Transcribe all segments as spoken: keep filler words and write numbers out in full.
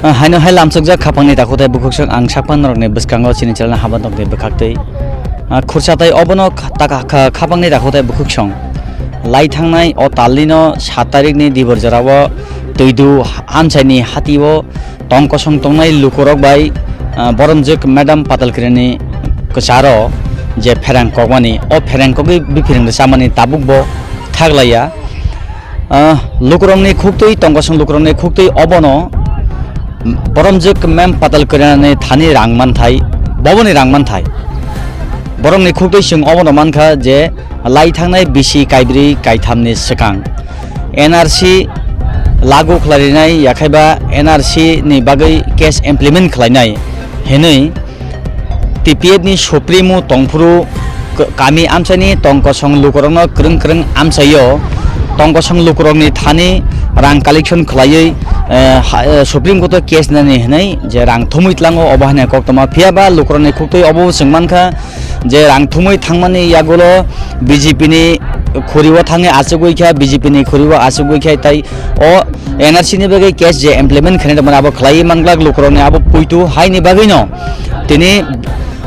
Ah, haino hai lamsokjak khapangni takhuk tei bukhuksong ang sakpha norokni bwskango chini channel Habanokni bwkhaktwi. Ah, khursa tei obono kha-, taka kha-, khapangni takhuk tei bukhuksong. Lai thangnai o talnino sat tarikni dibor jorao Twidu amchaini hatio tongkosong tongnai lukurok bai, ah, boromjwk Madam Patalkirani kwcharo je pherang kokmani, o pherang kogwi biphiring rwchamani tabukbo thaklaiya. Ah, lukurokni khuktwi, tongkosong lukurokni khuktwi obono boromjwk Mem Patalkirani thani rang manthai, boboni rang manthai. Borokni khuktwi chwng obono mankha je lai thangnai bisi kaibrwi kaithamni swkang N R C lagu khlainai yakhaiba N R C ni bagwi case implement khlainai hinwi T P F ni Supremo tongphuru k-, kami amchaini tongkosong lukurokno kwrwng kwrwng amchaio, tongkosong lukurokni thani rang collection khlaiwi, eh, ha-, eh, Supreme Court o case nani hinwi je rang thumwi tlango obo haino koktwma. Phiya ba lukurokni khuktwi obo chwng mankha je rang thumwi thangmani yagulo B J P ni khuriwo thangwi achugwi kha, B J P ni khuriwo achugwi kha, tai o N R C ni bagwi case je implement khainai tongmani abo khlaiwi manglak lukurokni abo puitu haini bagwino tini,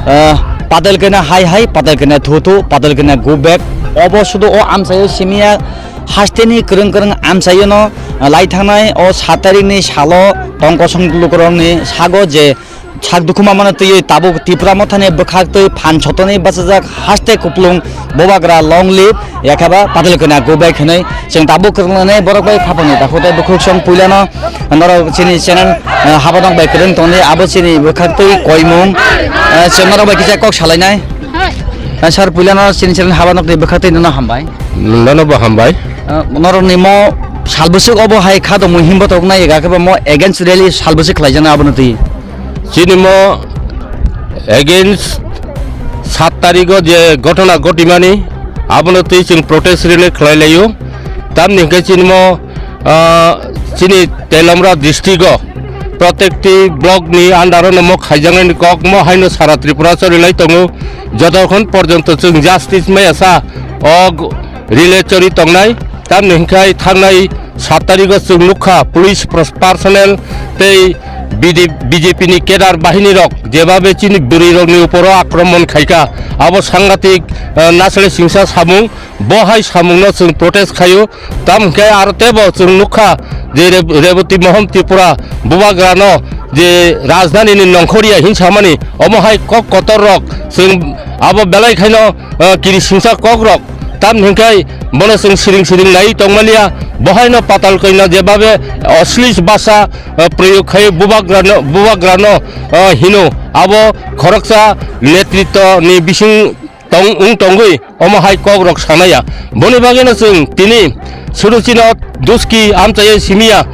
ah, Patalkirani hai hai, Patalkirani thu thu, Patalkirani go back. Obo sudu o amchaio simiya hasteni kwrwng kwrwng amchaiono, ah, lai thangnai o sat tarikni salo tongkosong lukurokni sago je sak dukhu mamano twiwi tabuk Tipra Mothani bwkhaktwi phan sotoni bachajak haste kuplung bubagra long live yakhaba Patalkirani go back hinwi chwng tabuk kwrwngnai borok bai khapangni takhuk tei bukhuksong puilano norok chini channel, eh, Habanok bai kwrwng tongdi abo chini bwkhaktwi koimung, eh, chwng norok bai kisa kok salainai. Eh, sir, puilano chini channel Habanokni bwkhaktwi nono hambai. Nono bo hambai. Eh, norokni mo salbwswk obo hai kha tongmung himbo toknai ega khe bo mo against rally salbwswk khlaijaknai abono twi. Chini mo against sat tarigo je ghotona ghotimani, abono twi chwng protest rally khlai laio. Tamni hwnkhe chini mo, ah, chini Telamra district o protekti block ni under o no mo khaijaknai ni kok mo haino sara Tripura chori lai tongo. Jotokhon porjonto chwng justice maya sa o g-, rally chori tongnai. Tamni hwnkhe thangnai sat tarigo chwng nukha police pers-, personnel tei B D, B J P ni cadre bahini rok jebabe chini bwrwi rokni uporo akromon khaikha, abo sangatik, eh, nasle singsa samung. Bo hai samungno chwng protest khaio. Tam hwnkhe aro teibo chwng nukha je Re-, Reboti Mohon Tripura bubagrano je rajdhani ni nongkhorya hinsamani omo hai kok kotor rok chwng abo belai khaino, eh, kiri singsa kok rok. Tamni hwnkhe bono chwng siring siring naiwi tongmaniya, bohaino Patalkirani jebabe oslis basa, eh, proyog khai bubagrano, bubagrano, eh, hino abo khoroksa netritwni bising tong, wng tongwi omo hai kok rok sanaya. Boni bagwino chwng tini sudu chino duski amchai simiya,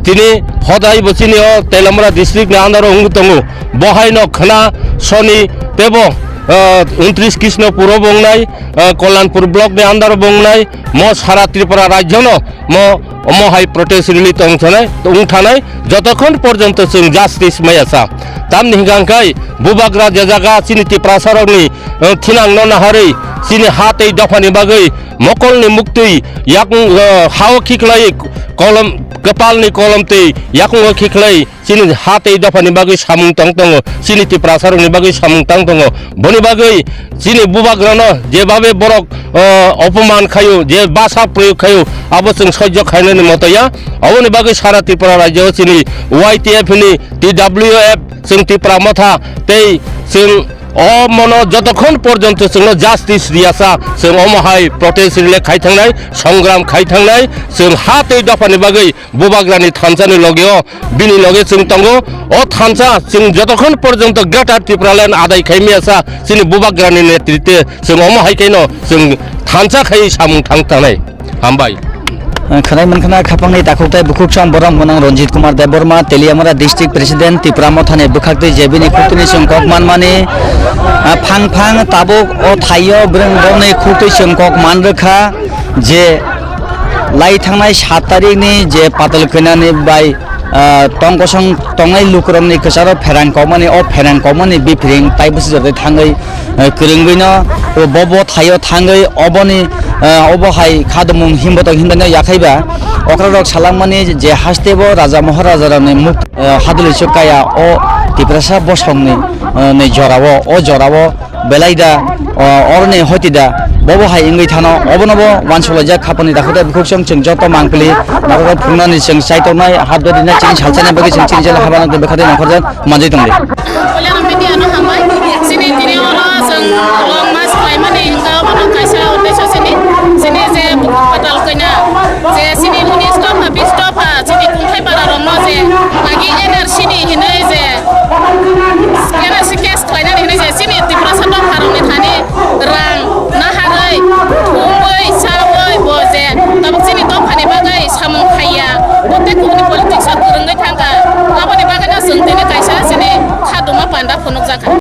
tini hodai bo chini o Telamra district ni under o wngwi tongo. Bohaino khwna soni tebo, eh, untris Krishnopur o bo wngnai, eh, Kollanpur block ni under o bo wngnai, mo sara Tripura rajyo no mo omo hai protest rally tong thanai, wng thanai, jotokhon porjonto chwng justice maya sa. Tamni hwnkha hwnkhe bubagra je jaga chini Tiprasa rokni, eh, thinangno naharwi chini ha tei dophani bagwi mokolni muktwi yakung, eh, ha-o khiklai kolom, kwpalni kolom twi yakungo khiklai chini ha tei dophani bagwi samung tang tongo, chini Tiprasa rokni bagwi samung tang tongo. Boni bagwi chini bubagrano jebabe borok, o, opoman khaio, je basa proyog khaio, abo chwng sojjo khainani moto ya. Aboni bagwi sara Tripura rajyo chini Y T F ni T W F chwng Tipra Motha tei chwng o mono jotokhon porjonto chwngno justice riyasa chwng omo hai protest rally khai thangnai, songram khai thangnai, chwng ha tei dophani bagwi bubagrani thansani logeo bini loge chwng tongo. O thansa chwng jotokhon porjonto Greater Tipraland adai khai miyasa chini bubagrani netritwe chwng omo hai khaino chwng thansa khai samung thang tanai. Hambai. Khwnai mankha khapangni takhuk tei bukhuksong borok gwnang Ranjit Kumar Debbarma, Teliamura District President, Tipra Mothani bwkhaktwi je bini khuktwini chwng kok manmani, ah, phang phang tabuk o thaio bwrwng borokni khuktwi chwng kok man rwkha je lai thangnai sat tarikni je Patalkirani bai, ah, tongkosong tongnai lukurokni kwcharo pherang kokmani, o pherang kokmani biphiring tai bwswk jora thangwi, ah, kwrwngwino bo bo thaio thangwi oboni Ah, obo hai khadomung himbotok himdani yakhaiba okrarok salangmani je haste bo raja maharajarokni muk, ah, haduli chuk kaya o Tiprasa bosongni, ah, ni jorao, o jorao belai da, ah, oroni hoti da, bobo hai wngwi thano, obono bo wansukjak khapani dakhude bukhuk chwng chwng joto mangpili norok phungnani chwng chaitornai hap dodi na chini salsani bagwi chwng chini jela habano tei bwkhadi nongkhorjak manjwi tongdi. Kaliana media no hambai. Chini tini oro chwng long mas khlaimani hwnkha obono kaisa uddesho chini. Chini je bukhuk kwtal kanya je chini unis dopha, bis dopha chini kungthai bara rokno je agi N R C ni hinwi je N R C case khlainani hinwi je chini Tiprasa dopha rokni thani rang naharwi thumwi chawi bo je tabuk chini dophani bagwi samung khaiya, bo tei kubuni politics o kwrwngwi thangkha. Aboni bagwino chwng tini kaisa chini kha duma panda phunukjakha.